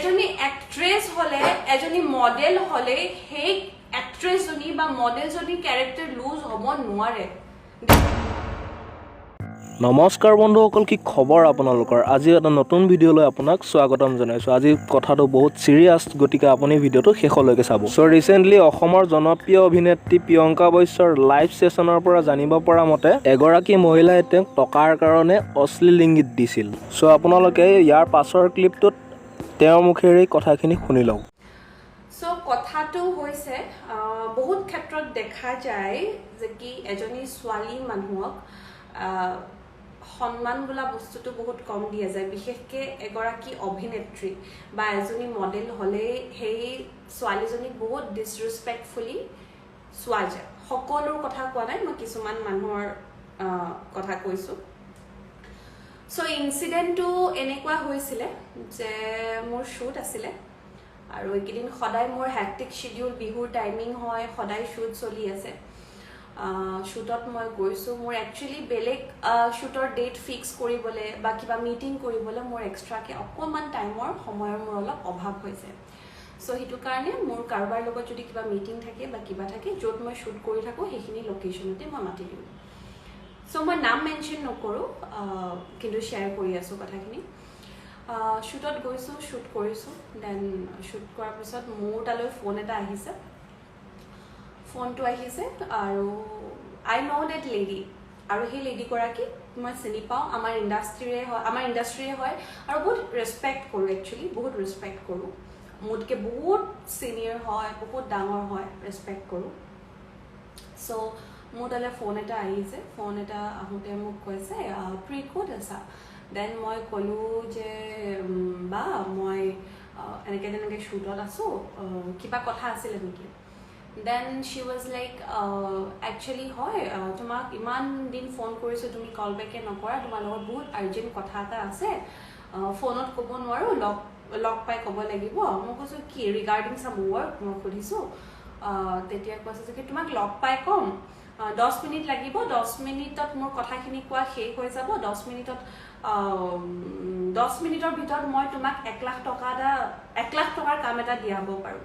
এজনী এক্ট্ৰেছ হ'লে, এজনী মডেল হ'লে সেই এক্ট্ৰেছজনী বা মডেলজনী কেৰেক্টাৰ লুজ হ'ব নোৱাৰে। নমস্কাৰ বন্ধুসকল, কি খবৰ আপোনালোকৰ? আজি এটা নতুন ভিডিঅ'লৈ আপোনাক স্বাগতম জনাইছোঁ। আজি কথাটো বহুত চিৰিয়াছ, গতিকে আপুনি ভিডিঅ'টো শেষলৈকে চাব। চ' ৰিচেণ্টলি অসমৰ জনপ্ৰিয় অভিনেত্ৰী প্ৰিয়ংকা বৈশ্যৰ লাইভ ছেশ্যনৰ পৰা জানিব পৰা মতে এগৰাকী মহিলাই তেওঁক টকাৰ কাৰণে অশ্লীল ইংগিত দিছিল। চ' আপোনালোকে ইয়াৰ পাছৰ ক্লিপটোত তেওঁৰ মুখেৰেই কথাখিনি শুনি লওক। চ' কথাটো হৈছে, বহুত ক্ষেত্ৰত দেখা যায় যে কি এজনী ছোৱালী মানুহক সন্মান বোলা বস্তুটো বহুত কম দিয়া যায়। বিশেষকৈ এগৰাকী অভিনেত্ৰী বা এজনী মডেল হ'লেই সেই ছোৱালীজনীক বহুত ডিছৰেচপেক্টফুলি চোৱা যায়। সকলোৰ কথা কোৱা নাই, মই কিছুমান মানুহৰ কথা কৈছোঁ। চ' ইনচিডেণ্টটো এনেকুৱা হৈছিলে যে মোৰ শ্বুট আছিলে আৰু এইকেইদিন সদায় মোৰ হেক্টিক শ্বিডিউল, বিহুৰ টাইমিং হয়, সদায় শ্বুট চলি আছে। শ্বুটত মই গৈছোঁ। মোৰ একচুৱেলি বেলেগ শ্বুটৰ ডেট ফিক্স কৰিবলৈ বা কিবা মিটিং কৰিবলৈ মোৰ এক্সট্ৰাকৈ অকণমান টাইমৰ, সময়ৰ মোৰ অলপ অভাৱ হৈছে। চ' সেইটো কাৰণে মোৰ কাৰোবাৰ লগত যদি কিবা মিটিং থাকে বা কিবা থাকে, য'ত মই শ্বুট কৰি থাকোঁ সেইখিনি লোকেশ্যনতে মই মাতি দিওঁ। চ' মই নাম মেনশ্যন নকৰোঁ, কিন্তু শ্বেয়াৰ কৰি আছোঁ কথাখিনি। শ্বুটত গৈছোঁ, শ্বুট কৰিছোঁ। Then shoot কৰাৰ পিছত মোৰ তালৈ ফোন এটা আহিছে। ফোনটো আহিছে আৰু I know that lady। আৰু সেই লেডিগৰাকীক মই চিনি পাওঁ, আমাৰ ইণ্ডাষ্ট্ৰীৰে হয়, আৰু বহুত ৰেচপেক্ট কৰোঁ, একচুৱেলি বহুত ৰেচপেক্ট কৰোঁ। মোতকৈ বহুত ছিনিয়ৰ হয়, বহুত ডাঙৰ হয়, ৰেচপেক্ট কৰোঁ। চ' মোৰ তালৈ ফোন এটা আহিছে। ফোন এটা আহোঁতে মোক কৈছে, "প্ৰি, ক'ত আছা?" Then মই ক'লোঁ যে বা মই এনেকৈ তেনেকৈ শ্বুটত আছোঁ, কিবা কথা আছিলে নেকি? Then she was like, "Actually হয়, তোমাক ইমান দিন ফোন কৰিছোঁ, তুমি কল বেকে নকৰা। তোমাৰ লগত বহুত আৰ্জেণ্ট কথা এটা আছে, ফোনত ক'ব নোৱাৰোঁ, লগ লগ পাই ক'ব লাগিব।" মই কৈছোঁ, "কি ৰিগাৰ্ডিং চাম ৱৰ্ক?" মই সুধিছোঁ। তেতিয়া কৈছে যে কি তোমাক লগ পাই ক'ম, 10 মিনিট লাগিব, 10 মিনিটত মোৰ কথাখিনি কোৱা শেষ হৈ যাব। 10 মিনিটত, 10 মিনিটৰ ভিতৰত মই তোমাক 1 লাখ টকা এটা, 1 লাখ টকাৰ কাম এটা দিয়াব পাৰোঁ।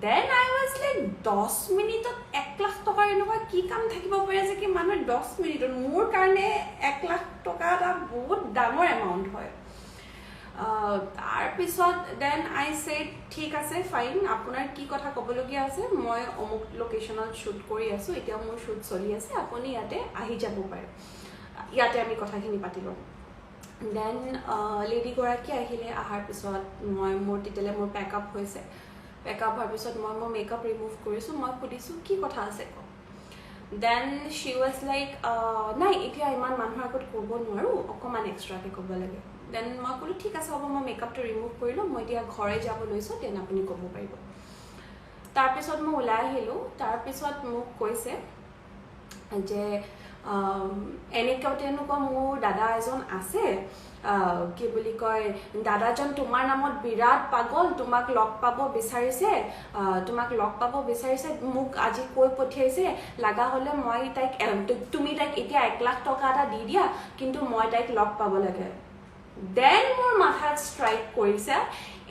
Then I was like, 10 মিনিটত 1 লাখ টকাৰ এনেকুৱা কি কাম থাকিব পাৰে যে কি মানুহে 10 মিনিটত? মোৰ কাৰণে 1 লাখ টকা এটা বহুত ডাঙৰ এমাউণ্ট হয়। তাৰপিছত then I said, "ঠিক আছে, ফাইন, আপোনাৰ কি কথা ক'বলগীয়া আছে? মই অমুক লোকেশ্যনত শ্বুট কৰি আছোঁ, এতিয়াও মোৰ শ্বুট চলি আছে, আপুনি ইয়াতে আহি যাব পাৰে, ইয়াতে আমি কথাখিনি পাতি ল'ম।" Then লেডিগৰাকী আহিলে। অহাৰ পিছত মই মোৰ তেতিয়ালৈ মোৰ পেকআপ হৈছে। পেকআপ হোৱাৰ পিছত মই মোৰ মেকআপ ৰিমুভ কৰিছোঁ। মই সুধিছোঁ, "কি কথা আছে কওক।" Then Shi was like, "নাই, এতিয়া ইমান মানুহৰ আগত ক'ব নোৱাৰোঁ, অকণমান এক্সট্ৰাকৈ ক'ব লাগে।" Then মই ক'লোঁ, "ঠিক আছে, হ'ব, মই মেকআপটো ৰিমুভ কৰিলোঁ, মই এতিয়া ঘৰে যাব লৈছোঁ, then আপুনি ক'ব পাৰিব।" তাৰপিছত মই ওলাই আহিলোঁ। তাৰপিছত মোক কৈছে যে এনেকুৱা তেনেকুৱা মোৰ দাদা এজন আছে, কি বুলি কয়, দাদাজন তোমাৰ নামত বিৰাট পাগল, তোমাক লগ পাব বিচাৰিছে, তোমাক লগ পাব বিচাৰিছে, মোক আজি কৈ পঠিয়াইছে, লগা হ'লে মই তাইক তুমি তাইক এতিয়া 1 লাখ টকা এটা দি দিয়া, কিন্তু মই তাইক লগ পাব লাগে। Then মোৰ মাথাত ষ্ট্ৰাইক কৰিছে,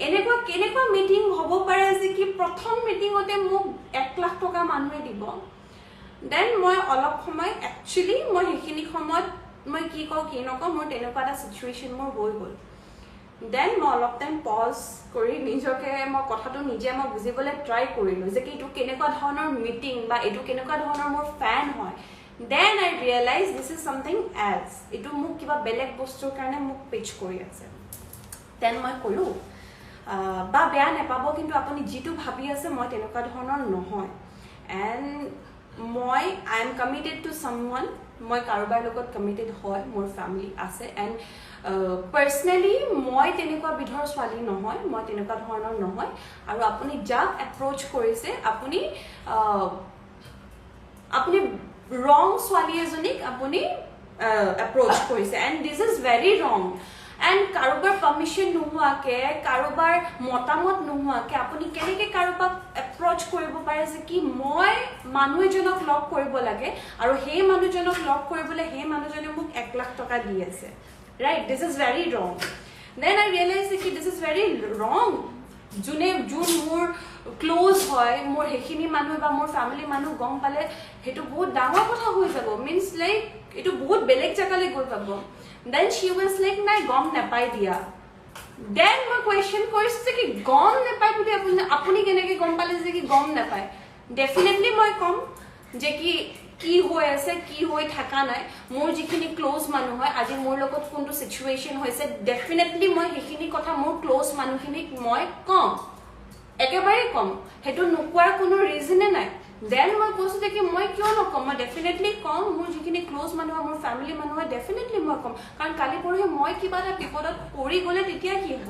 এনেকুৱা কেনেকুৱা মিটিং হ'ব পাৰে যে কি প্ৰথম মিটিঙতে মোক 1 লাখ টকা মানুহে দিব? Then মই অলপ সময়, একচুৱেলি মই সেইখিনি সময়ত মই কি কওঁ কি নকওঁ, মোৰ তেনেকুৱা এটা চিটুৱেশ্যন মোৰ হৈ গ'ল। Then মই অলপ টাইম পজ কৰি নিজকে মই কথাটো নিজে মই বুজিবলৈ ট্ৰাই কৰিলোঁ যে কি এইটো কেনেকুৱা ধৰণৰ মিটিং বা এইটো কেনেকুৱা ধৰণৰ মোৰ ফেন হয়। Then I realize this is something else, এইটো মোক কিবা বেলেগ বস্তুৰ কাৰণে মোক পিচ কৰি আছে। Then মই ক'লোঁ, "বা বেয়া নাপাব, কিন্তু আপুনি যিটো ভাবি আছে মই তেনেকুৱা ধৰণৰ নহয় এণ্ড মই I am committed to someone। মই কাৰোবাৰ লগত কমিটেড হয়, মোৰ ফেমিলি আছে এণ্ড পাৰ্চনেলি মই তেনেকুৱা বিধৰ ছোৱালী নহয়, মই তেনেকুৱা ধৰণৰ নহয়। আৰু আপুনি যাক এপ্ৰ'চ কৰিছে, আপুনি ৰং ছোৱালী এজনীক আপুনি এপ্ৰ'চ কৰিছে and this is very wrong and কাৰোবাৰ পাৰ্মিশ্যন নোহোৱাকে, কাৰোবাৰ মতামত নোহোৱাকে আপুনি কেনেকৈ কাৰোবাক এপ্ৰ'চ কৰিব পাৰে যে কি মই মানুহ এজনক লগ কৰিব লাগে আৰু সেই মানুহজনক লগ কৰিবলৈ সেই মানুহজনে মোক 1 লাখ টকা দি আছে, right? This is very wrong." Then I realise কি this is very wrong. যোনে যোন মোৰ ক্ল'জ হয়, মোৰ সেইখিনি মানুহ বা মোৰ ফেমিলি মানুহ গম পালে সেইটো বহুত ডাঙৰ কথা হৈ যাব, মিনছ লাইক এইটো বহুত বেলেগ জেগালৈ গৈ পাব। Then Shi was like, নাই, গম নাপাই দিয়া। Then মই কুৱেশ্যন কৰিছোঁ যে কি গম নাপায় বুলি আপুনি কেনেকৈ গম পালে যে কি গম নাপায়? ডেফিনেটলি মই ক'ম যে কি কি হৈ আছে, কি হৈ থকা নাই। মোৰ যিখিনি ক্ল'জ মানুহ হয়, আজি মোৰ লগত কোনটো চিটুৱেশ্যন হৈছে, ডেফিনেটলি মই সেইখিনি কথা মোৰ ক্ল'জ মানুহখিনিক মই ক'ম, একেবাৰেই ক'ম। সেইটো নোকোৱাৰ কোনো ৰিজনে নাই। Then মই কৈছোঁ যে কি মই কিয় নক'ম? মই ডেফিনেটলি ক'ম। মোৰ যিখিনি ক্ল'জ মানুহ হয়, মোৰ ফেমিলি মানুহ হয়, ডেফিনেটলি মই ক'ম, কাৰণ কালি পৰহি মই কিবা এটা বিপদত পৰি গ'লে তেতিয়া কি হ'ব?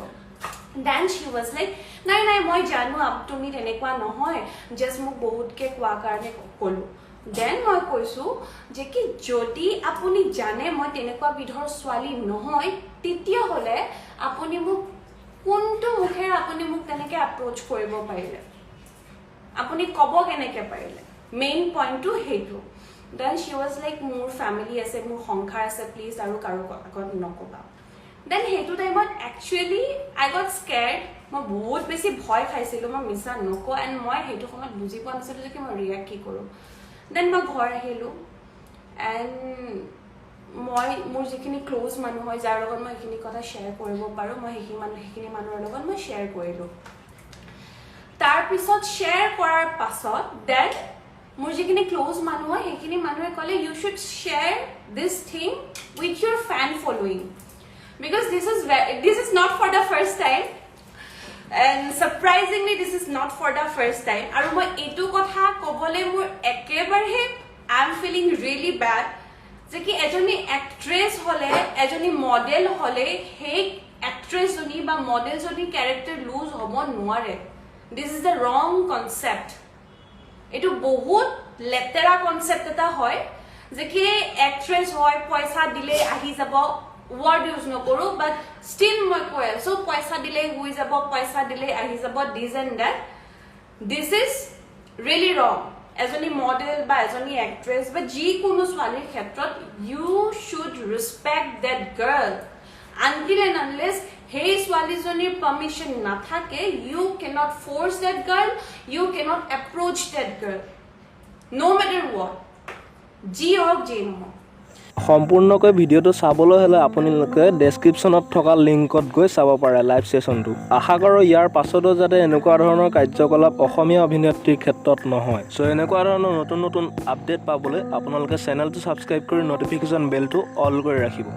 Then Shi was like, নাই নাই, মই জানো তুমি তেনেকুৱা নহয়, জাষ্ট মোক বহুতকে কোৱা কাৰণে ক'লোঁ। Then মই কৈছোঁ যে কি যদি আপুনি জানে মই তেনেকুৱা বিধৰ ছোৱালী নহয়, তেতিয়াহ'লে আপুনি মোক কোনটো মুখেৰে আপুনি মোক তেনেকৈ এপ্ৰ'চ কৰিব পাৰিলে? আপুনি ক'ব কেনেকৈ পাৰিলে? মেইন পইণ্টটো সেইটো। Then Shi was like, মোৰ ফেমিলি আছে, মোৰ সংসাৰ আছে, প্লিজ আৰু কাৰো আগত নক'বা। Then সেইটো টাইমত একচুৱেলি I got scared. মই বহুত বেছি ভয় খাইছিলোঁ, মই মিছা নকওঁ। এণ্ড মই সেইটো সময়ত বুজি পোৱা নাছিলোঁ যে কি মই ৰিয়েক্ট কি কৰোঁ। Then মই ঘৰ আহিলোঁ এণ্ড মই মোৰ যিখিনি ক্ল'জ মানুহ হয়, যাৰ লগত মই সেইখিনি কথা শ্বেয়াৰ কৰিব পাৰোঁ, মই সেইখিনি মানুহৰ লগত মই শ্বেয়াৰ কৰিলোঁ। তাৰপিছত শ্বেয়াৰ কৰাৰ পাছত then মোৰ যিখিনি ক্ল'জ মানুহ হয়, সেইখিনি মানুহে ক'লে, you should share this thing with your fan following because this is not for the first time and surprisingly this is not for the first time. আৰু মই এইটো কথা ক'বলৈ মোৰ একেবাৰে I am feeling really bad যে কি এজনী এক্ট্ৰেছ হ'লে, এজনী মডেল হ'লে, সেই এক্ট্ৰেছজনী বা মডেলজনী কেৰেক্টাৰ লুজ হ'ব নোৱাৰে। This is the wrong concept. এইটো বহুত লেতেৰা কনচেপ্ট এটা হয় যে কি এক্ট্ৰেছ হয়, পইচা দিলে আহি যাব। ৱৰ্ড ইউজ নকৰোঁ, বাট ষ্টিল মই কৈ আছো, পইচা দিলেই হৈ যাব, পইচা দিলেই আহি যাব, this and that. This is really wrong. এজনী মডেল বা এজনী এক্ট্ৰেছ বা যিকোনো ছোৱালীৰ ক্ষেত্ৰত you should respect that girl. Until and unless সেই ছোৱালীজনীৰ পাৰ্মিশ্যন নাথাকে, U cannot force that girl, U cannot approach that girl, no matter what, যি হওক যি নহওক। সম্পূৰ্ণকৈ ভিডিঅ'টো চাবলৈ হ'লে আপোনালোকে ডেছক্ৰিপশ্যনত থকা লিংকত গৈ চাব পাৰে লাইভ ছেশ্যনটো। আশা কৰোঁ ইয়াৰ পাছতো যাতে এনেকুৱা ধৰণৰ কাৰ্যকলাপ অসমীয়া অভিনেত্ৰীৰ ক্ষেত্ৰত নহয়। চ' এনেকুৱা ধৰণৰ নতুন নতুন আপডেট পাবলৈ আপোনালোকে চেনেলটো ছাবস্ক্ৰাইব কৰি ন'টিফিকেশ্যন বেলটো অল কৰি ৰাখিব।